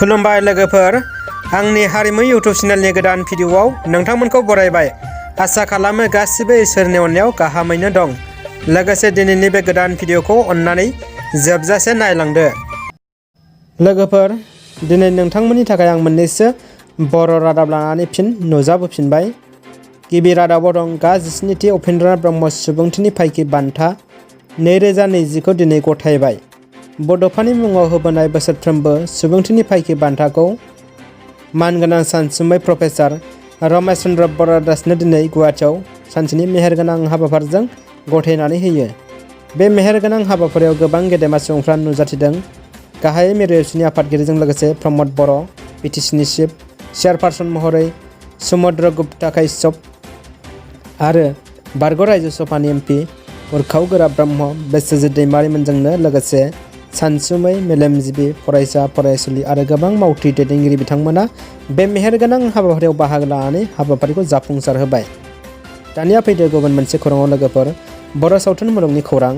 खुलुमबाय लोगोफोर, आंनि हारिमु इउट्युब चेनेलनि गोदान भिडिअआव नोंथांमोनखौ बरायबाय। आसा खालामो गासिबो इसोरनि अननायाव गाहामैनो दं। लोगोसे दिनैनि बे गोदान भिडिअखौ अन्नानै जोबजासे नायलांदो। लोगोफोर, दिनै नोंथांमोननि थाखाय आं मोननैसो बर' रादाब लानानै फिन नुजाबोफिनबाय। गिबि रादाबाव दं गा 17थि उपेन्द्रनाथ ब्रह्म सुबुंथिनि फायखि बान्था 2020 खौ दिनै गथायबाय। बड'फानि मुङाव होबोनाय बोसोरफ्रोमबो सुबुंथिनि फायखि बान्थाखौ मानगोनां सानसुमै प्रफेसार रमेश चन्द्र बर'दासनो दिनै गुवाहाटियाव सानसेनि मेहेरगोनां हाबाफारिजों गथायनानै होयो। बे मेहेरगोनां हाबाफारियाव गोबां गेदेमा सुबुंफ्रा नुजाथिदों। गाहाय मिरु एबसुनि आफादगिरिजों लोगोसे प्रमद बर', बिटिसिनि चिफ चेयारपारसन महरै समुद्र गुप्ता काश्यप आरो बारग' रायजो सभानि एमपि उर्खाव गोरा ब्रह्म बिस्वजित दैमारिमोनजोंनो लोगोसे सानसुमै मेलेमजिबि फरायसा फरायसुलि आरो गोबां मावथि दैदेनगिरि बिथांमोना बे मेहेरगोनां हाबाफारियाव बाहागो लानानै हाबाफारिखौ जाफुंसार होबाय। दानिया फैदो गुबुन मोनसे खौराङाव लोगोफोर। बर' सावथुन मुलुगनि खौरां।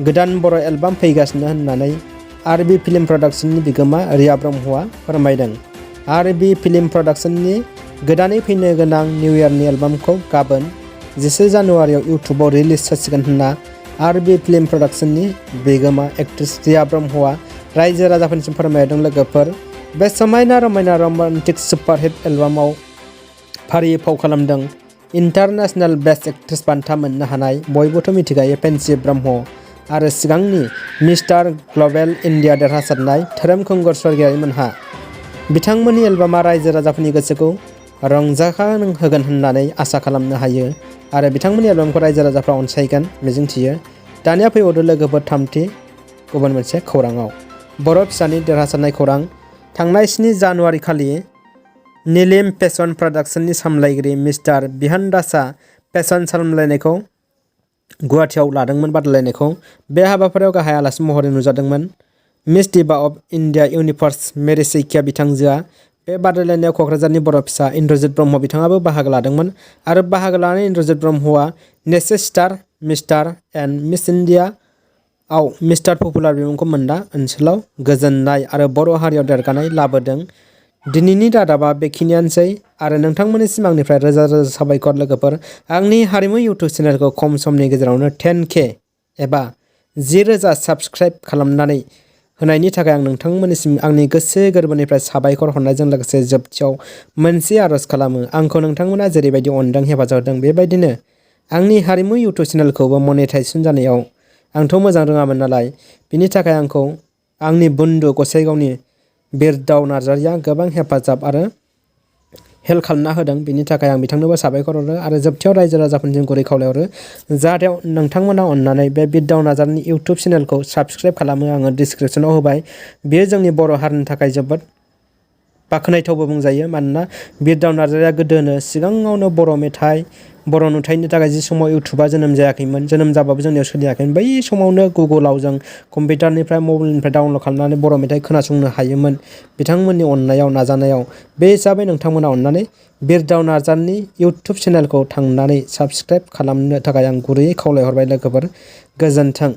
गोदान बर' एलबाम फैगासिनो होननानै आरबि फिल्म प्रडाक्शननि बिगोमा रिया ब्रह्मआ फोरमायदों। आरबि फिल्म प्रडाक्शननि गोदानै फैनो गोनां निउ इयारनि एलबामखौ गाबोन 10 जानुवारियाव इउटुबाव रिलिज जासिगोन होनना आरबि फिल्म प्रडाक्शननि बिगोमा एक्ट्रेस रिया ब्रह्मआ रायजो राजाफोरनिसिम फोरमायदों। लोगोफोर, बे समायना रमायना रमान्टिक सुपारहिट एलबामाव फारियै फाव खालामदों इन्टारनेशनेल बेस्ट एक्ट्रेस बान्था मोननो हानाय बयबोथ' मिथिखायो पेन्सि ब्रह्म आरो सिगांनि मिस्टार ग्लबेल इन्डिया देरहासारनाय धोरोम खुंगुर स्वर्गीयारिमोनहा। बिथांमोननि एलबामा रायजो राजाफोरनि गोसोखौ रंजाखांहोगोन होननानै आसा खालामनो हायो आरो बिथांमोननि एलबामखौ रायजो राजाफ्रा अनसायगोन मिजिंथियो। दानिया फैबावदो लोगोफोर थामथि गुबुन मोनसे खौराङाव। बर' फिसानि देरहासारनाय खौरां। थांनाय 7 जानुवारि खालि निलिम फेशन प्रडाक्शननि सामलायगिरि मिस्टार बिहान दासआ फेशन सामलायनायखौ गुवाहाटियाव लादोंमोन बादायलायनायखौ। बे हाबाफारियाव गाहाय आलासि महरै नुजादोंमोन मिस दिबा अफ इन्डिया इउनिभार्स मेरि सैखिया बिथांजोआ। बे बादायलायनायाव क'क्राझारनि बर' फिसा इन्द्रजित ब्रह्म बिथाङाबो बाहागो लादोंमोन आरो बाहागो लानानै इन्द्रजित ब्रह्मआ नेसे star, mister and miss India आव मिस्टार पपुलार बिमुंखौ मोनना ओनसोलाव गोजोननाय आरो बर' हारियाव देरगानाय लाबोदों। दिनैनि रादाबा बेखिनियानोसै आरो नोंथांमोननिसिम आंनिफ्राय रोजा रोजा साबायखर लोगोफोर। आंनि हारिमु इउटुब चेनेलखौ खम समनि गेजेरावनो 10K एबा 10,000 साबस्क्राइब खालामनानै होनायनि थाखाय आं नोंथांमोननिसिम आंनि गोसो गोरबोनिफ्राय साबायखर हरनायजों लोगोसे जोबथियाव मोनसे आर'ज खालामो। आंखौ नोंथांमोना जेरैबायदि अनदों हेफाजाब होदों बेबायदिनो आंनि हारिमु इउटुब चेनेलखौबो मनेटाइजेसन जानायाव आंथ' मोजां रोङामोन नालाय, बिनि थाखाय आंखौ आंनि बन्धु गसाइगावनि बिरदाव नार्जारिया गोबां हेफाजाब आरो हेल्प खालामना होदों। बिनि थाखाय आं बिथांनोबो साबायखर हरो आरो जोबथियाव रायजो राजाफोरनिसिम गुरै खावलायहरो जाहाथे नोंथांमोना अननानै बे बिरदाव नार्जारिनि इउटुब चेनेलखौ साबस्क्राइब खालामो। आङो डिसक्रिपसनाव होबाय। बेयो जोंनि बर' हारिनि थाखाय जोबोद बाख्नायथावबो बुंजायो। मानोना बिरदाव नार्जारिया गोदोनो सिगाङावनो बर' मेथाइ बर' नुथायनि थाखाय जि समाव इउटुबा जोनोम जायाखैमोन, जोनोम जाबाबो जोंनियाव सोलियाखैमोन, बै समावनो गुगोलाव जों कम्पिउटारनिफ्राय मबाइलनिफ्राय डाउनलड खालामनानै बर' मेथाइ खोनासंनो हायोमोन बिथांमोननि अननायाव नाजानायाव। बे हिसाबै नोंथांमोना अननानै बिरदाव नार्जारिनि इउटुब चेनेलखौ थांनानै साबस्क्राइब खालामनो थाखाय आं गुरैयै खावलायहरबाय लोगोफोर। गोजोन्थों।